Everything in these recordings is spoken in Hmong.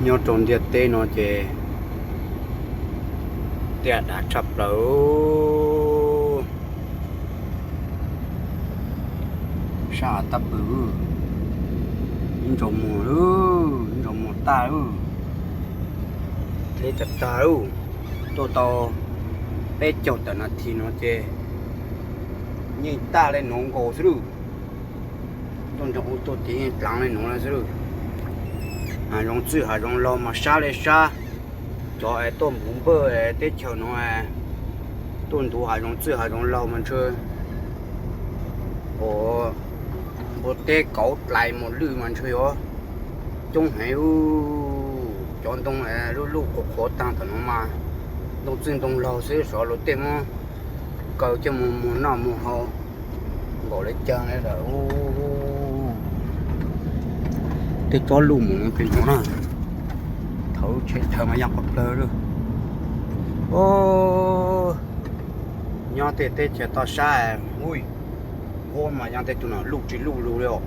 Nyob rau ntiaj teb no ces tiaj dav tshaj plaws. Sab av tab pw, ib ntsais muag, ib ntsais muag tag, deb tag tag, tuaj tau peb caug tawm nas this no ces yeej tag li nuav nkaus xwb lawm. Tuaj nrog ua tuaj ces yeej dlaav li nuav lawm xwb lawm. Hav zoov txwj hav zoov laug mas sab li sab. Cov es tuaj npuv npawj teb chaws no tuaj ntuv hav zoov txwj hav zoov laug mas ntshe, o, npua teb kauv dlais mus lwj mas ntshe yuav coob heev. Cov ntoo lub luj qhuav qhuav taag tom no mas ntoo txwj ntoo laug xwb, xyov luag tej muab kaw coj mus muag noj muag haus npaum li caag li lawm. Tej tsob luj mus no pem no na, thaum lub tsheb chaw mas yaaj qhov plawg lawm. Nyob tej teb chaws toj sab, ui, nquab mas yaaj tej tug no luj tsis luj lug li os.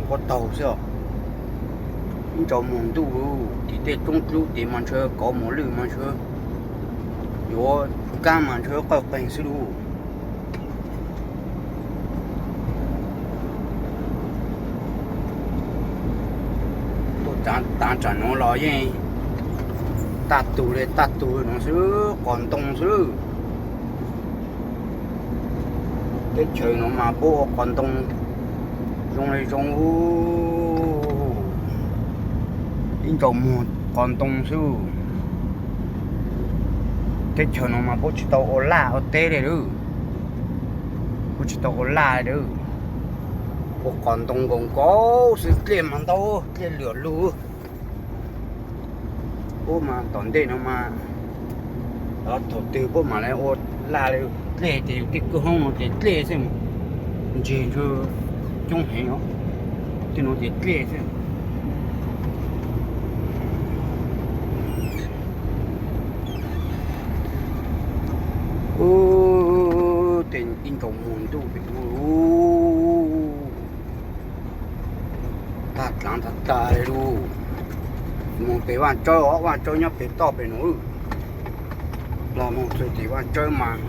Nquab taug xwb os. Ib ntsais muag ntuj, tim tej roob dlub tid mas ntshe kauv mus lwj mas ntshe yuav kaab mas ntshe qawj qeeg xwb lawm. Tuaj taav tsam nuav los yeej tag tug li tag tug nuav xwb, qos ntoo xwb. Teb chaws nuav mas puab ua qos ntoo zoo li zoo, ib ntsais muag qos ntoo xwb. Teb chaws nuav mas puab tsis tau ua laj ua teb li lawm, puab tsis tau ua laj li lawm. Ua qos ntoo nkaus nkaus xwb, dlej mas ntau, dlej lwm lug. Puab mas tom ntej no mas, thaum twg puab mam li ua laj li, dlej ces yus tej kwj hoob no ces dlej xwb, ntseg ntshe coob heev os, tej no ces dlej xwb. Ub, tej ib ntsais muag ntuj pem tug, tag dlaav tag tag li lawm. Moog pem Vaaj Tsawb os, Vaaj Tsawb nyob pem toj pem nuav. Los moog txug tim Vaaj Tsawb mas,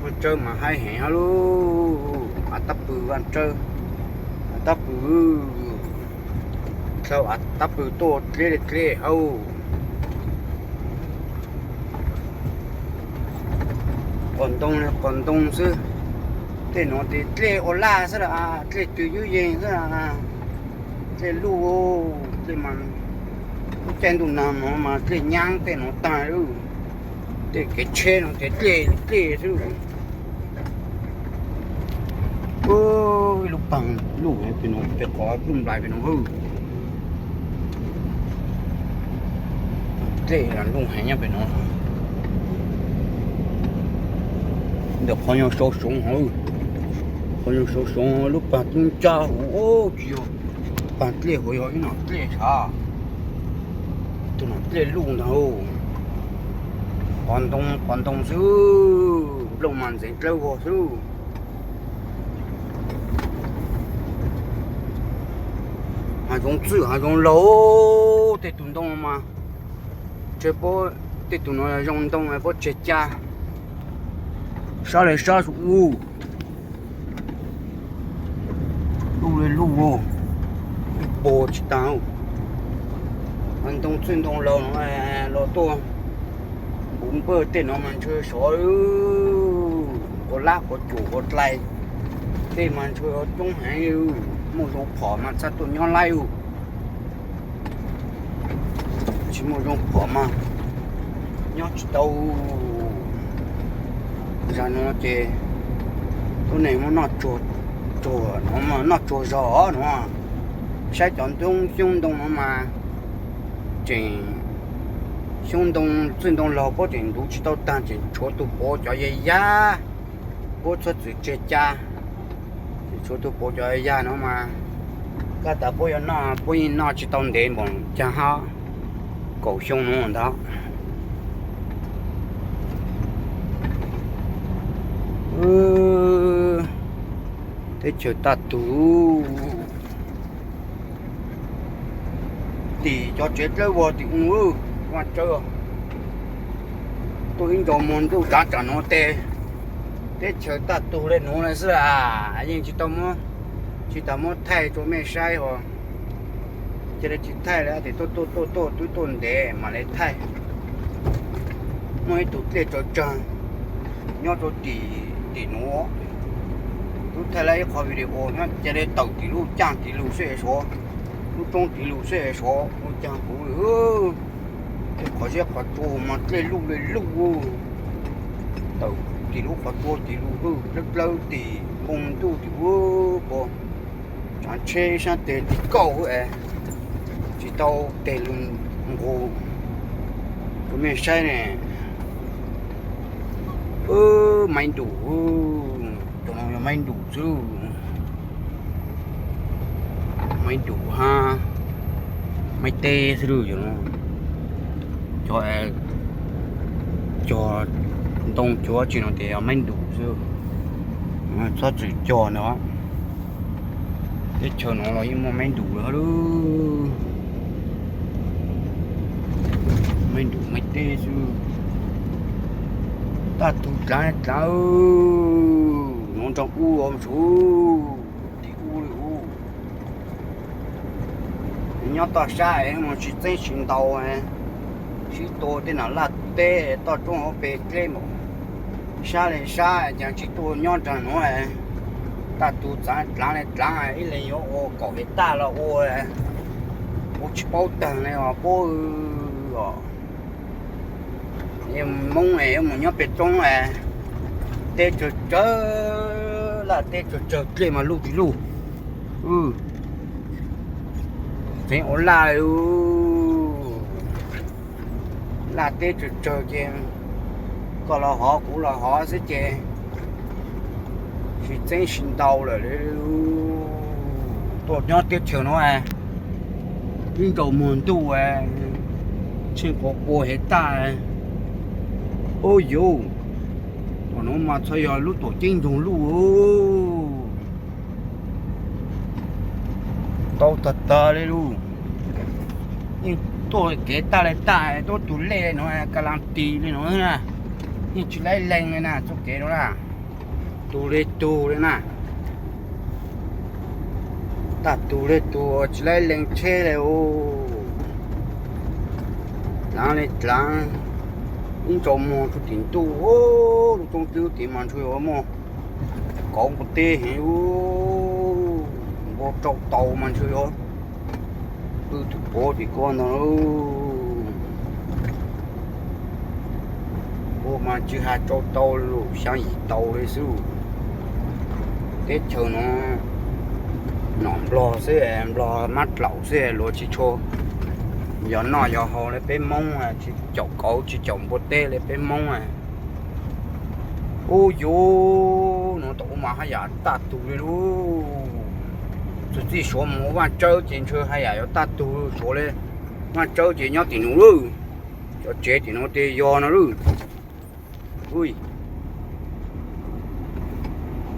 Vaaj Tsawb mas haib heev lawm. Av tab pw Vaaj Tsawb, av tab pw, dlhau av tab pw tuaj dleb li dleb hauv. Qos ntoo li qos ntoo xwb. Tej nuav ces dlej ua laj xwb las, dlej twg yuav yeeg xwb las, dlej luj, dlej mas, lub caij ntuj nag no mas dlej nyaab tej nuav taag lawm. Tej kev tsheb no ces dlej dlej xwb. Ub, ib lub paag luj pem nuav, pem qhov nplais pem nuav hwb. Dlej luj heev nyob pem nuav. Ntawm qhov nyuag sau soov hov, qhov nyuag sau soov lub paag tub ntsab huv, tsis yog paag dlej huv, yog ib nom dlej sav. Tus nom dlej luj ntag. Qos ntoo qos ntoo xwb, nplooj mas ntxeev dlawb vog xwb. Hav zoov txwj hav zoov laug, tej tug ntoo mas, tej tug no zoo ntoo puab tseg ca, sab li sab ub, luj li luj, puag tsis taag. Ntoo txwj ntoo laug no los tuaj npuv npawj tej no mas ntshe sov, quav lab quav tsuam quav dlais tej mas ntshe coob heev, muaj zoo phom mas txhaj tuaj nyob laib. Tsis muaj zoo phom mas nyob tsis tau. Zag nuav ces tuab neeg muab noj tsuag, tsuag no, noj tsuag zog no. Saib cov ntoo xyoob ntoo no mas tseem, xyoob ntoo txwj ntoo laug puab tseem ntuv tsis tau taag, tseem tshuav tug puav cov yaj yaj, puab txhob txwm tseg ca. Tseem tshuav tug puav cov yaj yaj no mas, koj tas puab yuav noj puab yeej noj tsis tau ntev npaum caag hab, kaum xyoo no ntag. Teb chaws tag tug. Tim cov tsev dlawb vog tim u, Vaj Tsawb, tuaj ib ntsais muag ntuj tsav tsam nuav tes teb chaws tag tug le nuav lawm xwb a, yeej tsis tau muab, tsis tas muab thaij rua mej saib os. Cia li tsis thaij li, tes tuaj tuaj tuaj tuaj twb tuaj ntev mam li thaij. Muaj ib tug dlej tsawg tsawg nyob rua tim, tim nuav, twb thaij lawm ib qho video nyob, cia li tawm tim lub caaj tim lug seb sov, lub roob tim lug seb sov ua caag huv li. Tej qhov zeb qhov tsua mas dlej luj le luj, tawm tim lub qhov tsua tim lug dlawb dlawb tim npoo ntuj tim u, puas tsav tsheb sab tes tim kauj es tsis tau tes lug nqus rua mej saib ne. Maib ntuj, cov no yog maib ntuj xwb. Maib ntuj hab maib teb xwb. Cov, cov ntoo cuav tsi no ces yog maib ntuj xwb, txhob txwm cog ntag. Teb chaws no los yeej muaj maib ntuj lawm hab lub. Maib ntuj maib teb xwb. Tag tug dlaav dlaav, nuav nrog u ua ntsuv tim u li u. Nyob toj sab es mus tsis txeeb tsis ntau, sib tua tej nam laj teb toj roob hauv pes dleb mus sab li sab, ces tsis tuaj nyob nraag nuav. Tag tug dlaav dlaav li dlaav, ib leeg yuav ua kaum hais taj los ua, ua tsis paub taag li os puab os. Moob es yuav mus nyob pem roob, teb tsawg tsawg, laj teb tsawg tsawg dlej mas luj tsis luj. Tseev ua laj, laj teb tsawg tsawg ces koj los hov kuv los hov xwb ces tsis txeeb tsis ntau lawm. Tuaj nyob teb chaws nuav, ib ntsais muag ntuj, tsheej quas pua hais taj. Ub yuv, tom nuav mas txhua yog lub tuam ceeb nroog luj, tau tag tag li lug. Yeej tuaj kev tag li tag, tuaj tug lej nuav ka las tis li nuav na, yeej tsis laib leeg li na txuj kev nuav na. Tug li tug li na, tag tug li tug tsis laib leeg tsheb li. Dlaav li dlaav, ib ntsais muag rua tim ntuj, lub roob dlawb tid mas ntshe yuav muaj kauv npua teb heev, npua rau taus mas ntshe yuav pw tug pov tim ko ntag. Npua mas tsis has rau tau lug, xyaav yim tau li xwb. Teb chaws nuav nom nplog xwb, nplog mab dlaum xwb, luag tsis tshua yog noj yog haus li peb moob, tsis caum kauv tsis caum npua teb li peb moob. Ub yuv, nuav tom ub mas haj yam tag tug li lub. Txuas txij Suav mus ua Vaaj Tsawb ces ntshe haj yam yuav tag tug, Suav li Vaaj Tsawb ces nyob tim nuav lawm. Cov tsev tim nuav ces yog no lawm.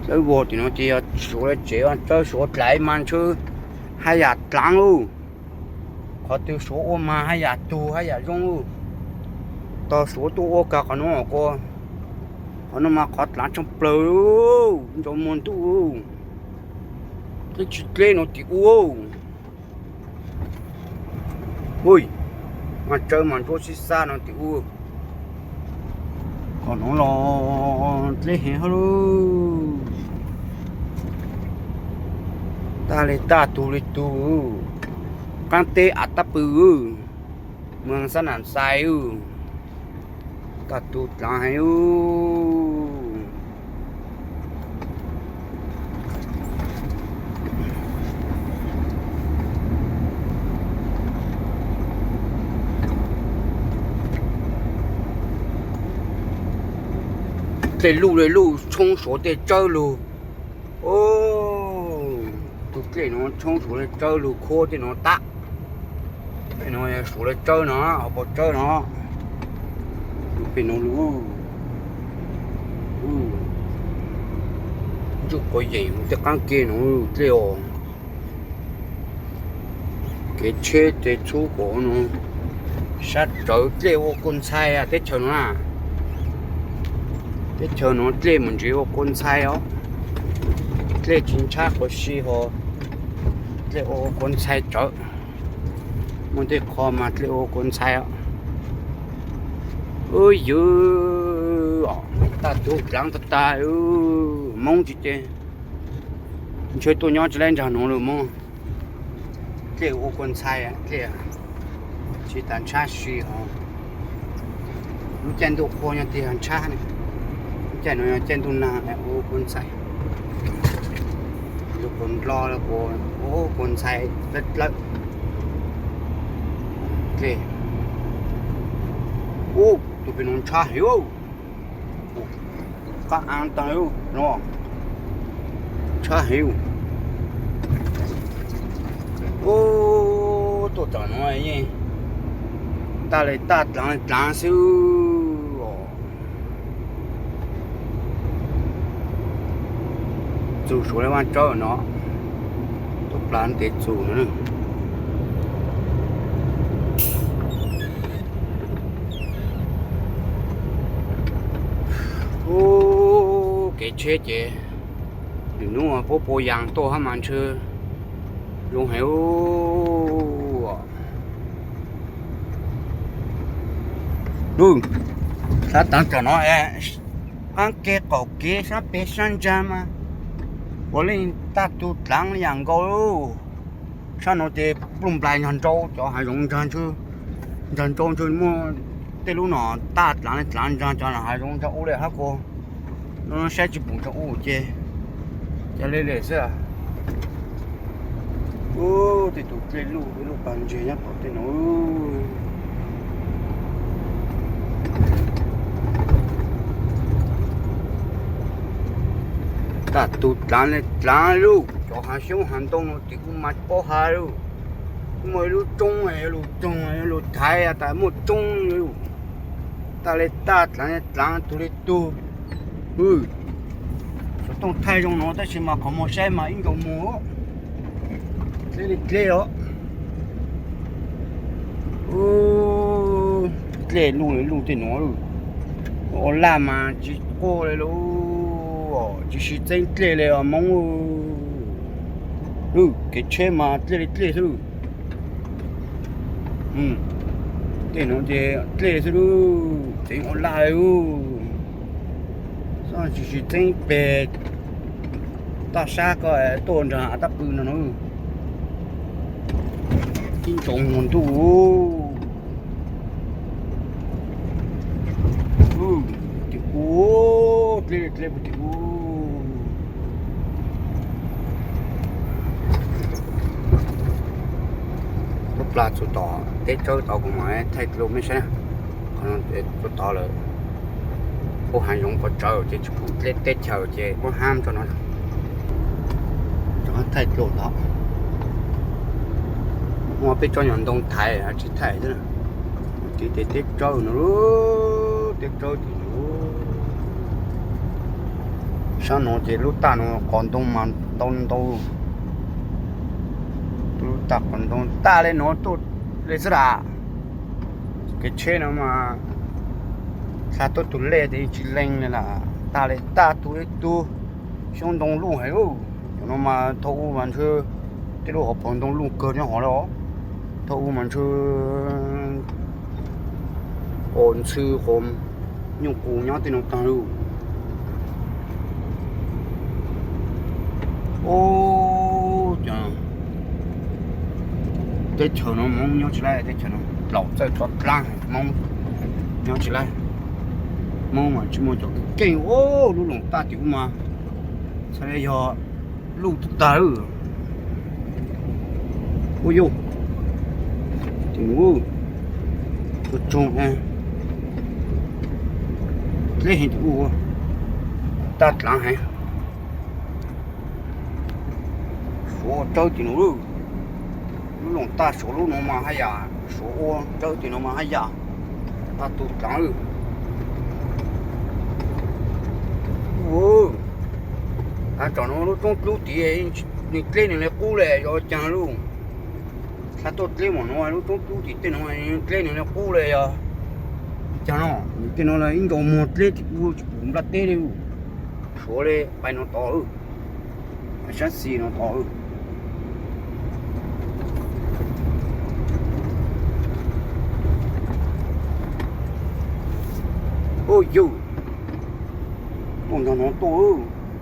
Dlawb vog tim nuav ces yog Suav li tsev Vaaj Tsawb, Suav dlaav mas ntshe haj yam dlaav lawm. Qhov twg Suav ua mas haj yam tug haj yam zoo lawm. Tog Suav tuaj ua kag qhov nuav, qhov nuav mas qhov dlaav tshaaj plawg, ntsais muag ntuj, dleb tsis dleb nuav tim ub. Ub, Vaaj Tsawb mas nruab sib xab nuav tim ub. Qhov nuav los dleb heev hab lub. Tag li tag tug li tug, qaab teb Atab Pw, moos Xab Nam Xais, tag tug dlaav heev. Tej luj le luj tshoob Suav tej tsawb lug. Tus dlej nuav tshoob Suav le tsawb lug khuab tej nuav tag. Tej nuav Suav le tsawb no, hauv paus tsawb no. Pem nuav lug, ntsuj quav yeem tej qaab ke nuav dlej os. Kev tsheb ces txhub kom no, sab tsawv dlej ua kua ntxhai teb chaws no na. Teb chaws no dlej mus ntsis ua kua ntxhai os. Dlej tsis ntshab quas si ho, dlej ua kua ntxhai tsawv. Muaj tej qho mas dlej ua kua ntxhai os. Ub yw, tag tug dlaav tag tag, Moob tsis ces ntshe tuaj nyob tsis laib nrag nuav lawm Moob. Dlej ua kua ntxhai, dlej tsis tas ntshab si ho. Lub caij ntuj qhua nyob tiag ntshab ne, lub caij nuav yog caij ntuj nag ua kua ntxhai. Lub kua ndlo, ua kua ntxhai dlawb dlawb. Dlej, ub, tus pem nuav ntshab heev. Qab aav taag no, ntshab heev. Ub, tuaj tom nuav yeej taj le taj dlaav dlaav xwb os. Txug suav le vaaj tsawb no, tuaj plas tes txug no. Ub, kev tsheb ces nws nub puab pua yaas tuaj hab mas ntshe zoo heev. Lub, sab taav tom no, qaab kev qaum kev sab peg sab nraag mas puav leej taj tug dlaav le yaam nkaus. Sab nuav ces pluj nplaig nraag nrau, cov haav zoov nraag nrau ntshe muaj tej lub no taj dlaav le dlaav nraag, cov haav zoov nraag ub le hab kuas no saib tsis pum nraag ub ces ca le le xwb. Ub, tej tug dlej luj, tej luj pag ntseg nyob tom tej nuav. Taj tug dlaav le dlaav lauj, cov haav xyoob haav ntoo no tim kuj mas paub hab lauj. Muaj ib lub roob yuav lug toog yuav lug thaiv tas muaj roob lauj. Taj le taj dlaav le dlaav tug le tug. Xov tooj thaij zoo no tab sis mas qhov muag saib mas ib nkaus muag. Dlej le dlej os. Dlej luj le luj tej nuav. Ua laj mas tsis quaj le lauj, tsis sib txeeb dlej le os Moob. Kev tsheb mas dlej le dlej xwb. Tej nuav ces dlej xwb lauj, tseev ua laj lauj. Tsis sib txeeb peg taj sab ko tuaj nraag tab pw no na. Ib ntsoov muag ntuj. Tim ub, dlej dlej puag tim ub. Lub plag txug tom teb tsawb tod kuv mam thaij rau mej saib. Qhov no txug tod lawm. Puab haav zoov puas tsawv ces tsis pum dlej teb chaws ces muab hab tso no. Thaij rau tod. Muaj peb tsob nyuag ntoo thaiv tsis thaij xwb. Tiv tes teb tsawb no, teb tsawb tim no. Sab no ces lub taj no qos ntoo mas ntau ntau. Lub taj qos ntoo taj le no tuaj le xwb las. Kev tsheb no mas txhad tuaj tug lej tes tsis leeg le las, taj le taj tug le tug. Xyoob ntoo luj heev. Cov no mas thaum ub mas ntshe tej lub hauv paus ntoo luj kawg nyob hov le os. Thaum ub mas ntshe qos ntxhw qos nyuj qus nyob tej no taag lauj. Ub, teb chaws no Moob nyob tsis laib, teb chaws no laum txawj tshov dlaab Moob nyob tsis laib. Moob mas tsis muaj cov keej. Ub, lub loos taj tim ub mas txhaj le yog luj tag tag. Ub yuj, tim ub, tsoog tsoog, dleb heev tim ub, taj dlaav heev. Suav ua tsawb tim no, lub loos taj suav lub no mas haj yam, suav ua tsawb tim no mas haj yam, taj tu dlaav. Ub, tav tsom no lub roob dlub tid, nws dleb nws le qub le yog caag lauj. Txhaj tuaj dleb mus no lub roob rub tim tej no dleb nws li qub li yog. Cas no, nws tej no ib nkaus muag dleb tim kuv tsis pum nplaj teb li. Suav li pais no tod, sab xis no tod. Ub yus, tuaj nrog no tuaj,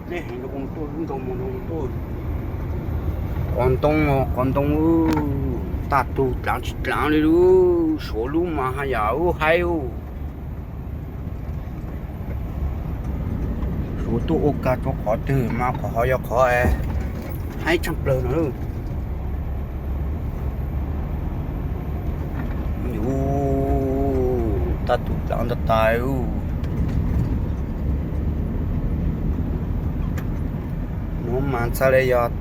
dleb heev rau tuaj lub nrog mus no tuaj. Qhov ntoo, qhov ntoo, tag tug dlaav tsis dlaav li lub Suav lub mas haj yam ub haib ub. Suav tuaj ua kag rau qhov twg mas qhov hov yog qhov haib tshaj plawg no. Yus, tag tus dlaav ntag tas. Nuav mas txhaj li yog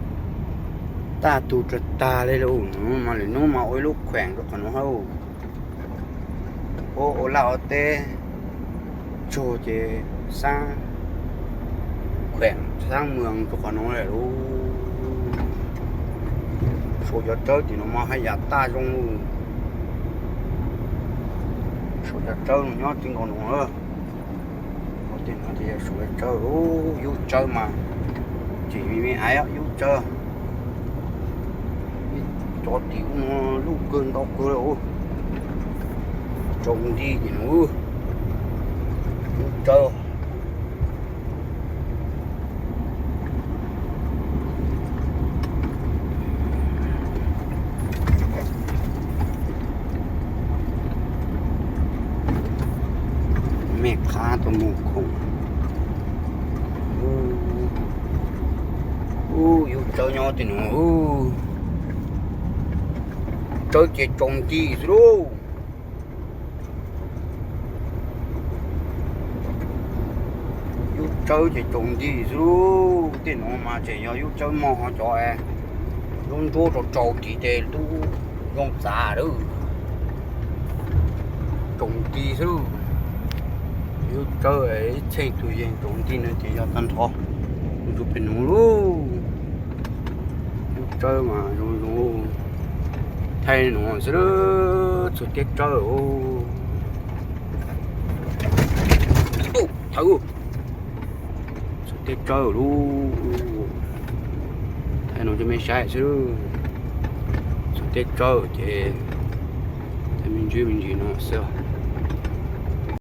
tag tus dlaav tag li lawm, nuav mas lwm hnub mas ua ib lub khueem rau qhov nuav hab. Ua, ua laj ua teb tsuag ces xaab khueem xaab moos rau qhov nuav lawm lauj. Suav cov tsawb tim nuav mas haj yam taj zoo. Suav cov tsawb no nyob tib nkaus nuav. Ua tej nuav ces yog Suav tsawb, yub tsawb mas tseem me me aiv, yub tsawb. Cov tim ub no luj kawg ntau kawg li. Tsaus nti tim nuav, yub tsawb. Mej qhab tau mus khoom. Ub, yub tsawb nyob tim nuav, tsawb ces tsaus nti xwb lauj. Yub tsawb ces tsaus nti xwb lauj. Tej nuav mas tseem yog yub tsawb mog, cov lub nruab rau tsaus tid ces tub zoo txav lawm. Tsaus nti xwb. Yub tsawb ib txheej tug yeeg tsaus nti no ces yog tag nrho. Tus pem nuav lauj. Yub tsawb mas zoo zoo, thaij nuav xwb, txhua teb tsawb. Thaum txhua teb tsawb lauj, thaij nuav rau mej saib xwb. Txhua teb tsawb ces thaij me ntsis me ntsis no xwb.